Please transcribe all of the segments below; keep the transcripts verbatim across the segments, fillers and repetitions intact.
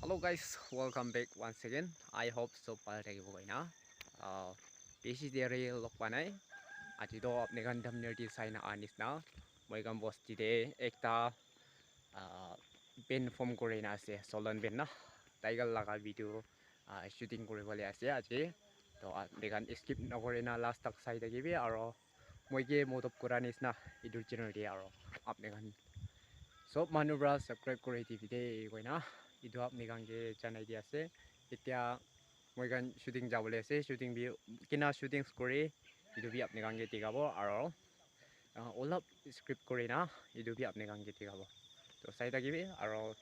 Hello guys, welcome back once again. I hope sob bhal thakibo koina. Ah, bishi deri log pa nai. Aji toh apni khan thumbnail te sai na anisna. Moi khan bosti te ekta ah, band form kuri na ase, Solon band na. Tiger laga video ah, shooting kuri bole ase aji. To apni khan skip na kuri na last tak sai thakibi aro moi ke modop kura nisna etu channel te aro apni khan sob manu para subscribe kuri dibi de koina etu apni khan ke janai di ase. Etia moi khan shooting jabole ase, shooting bi kina shootings kuri etu bi apni khan ke dikhabo aro ah, olop skip kuri na etu bi apni khan ke dikhabo. To sai thakibi aro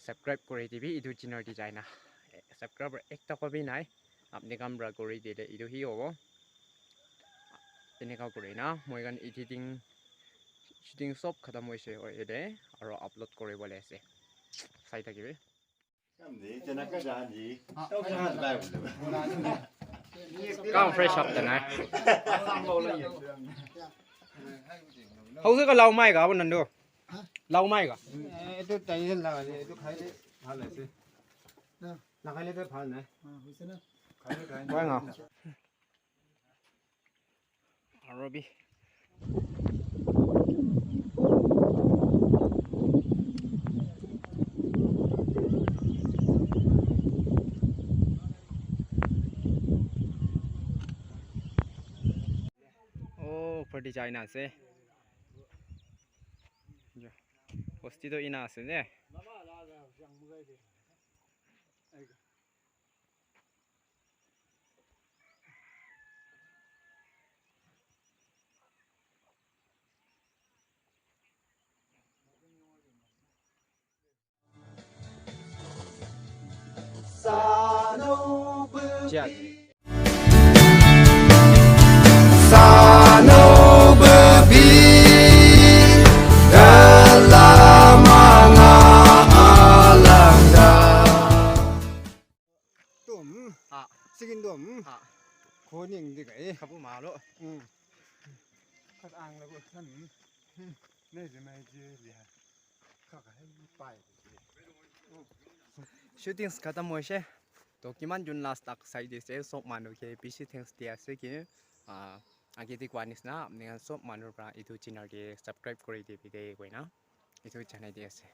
subscribe kuri dibi etu channel te jai na. Subscriber ekta ko bi nai, apni khan para kuri dile etu hi hobo. Eneka kuri na moi khan editing shooting sob khatam hoise hoile aro upload kuri bole ase. Sai thakibi. Kam fresh up tena. Hausa ka lau mai ga, abu nandu. Lau mai ga. এইটো টানি লাগালে, এইটো খাই দে, ভাল হৈছে। না। নাখালে তো ভাল নাই। অ, হৈছে না? খাই দে, খাই দে। Why not? Aro bi. Oh, upor te jai na ase. Bosti toh ena ase ne. Cheers. Tum, Ah, chicken tum, ah, ko ning di kai. Kabu malo. Hmm. Kat ang lagu san. Ne je mai je ya. Ka ka hai pai. Shootings khatam hoise. To kiman jun last tak sai dise sob manu ke bishi thanks di ase ki, ah, age te koa nisna apni khan sob manu para etu channel ke subscribe kuri dibi de koina etu janai di ase.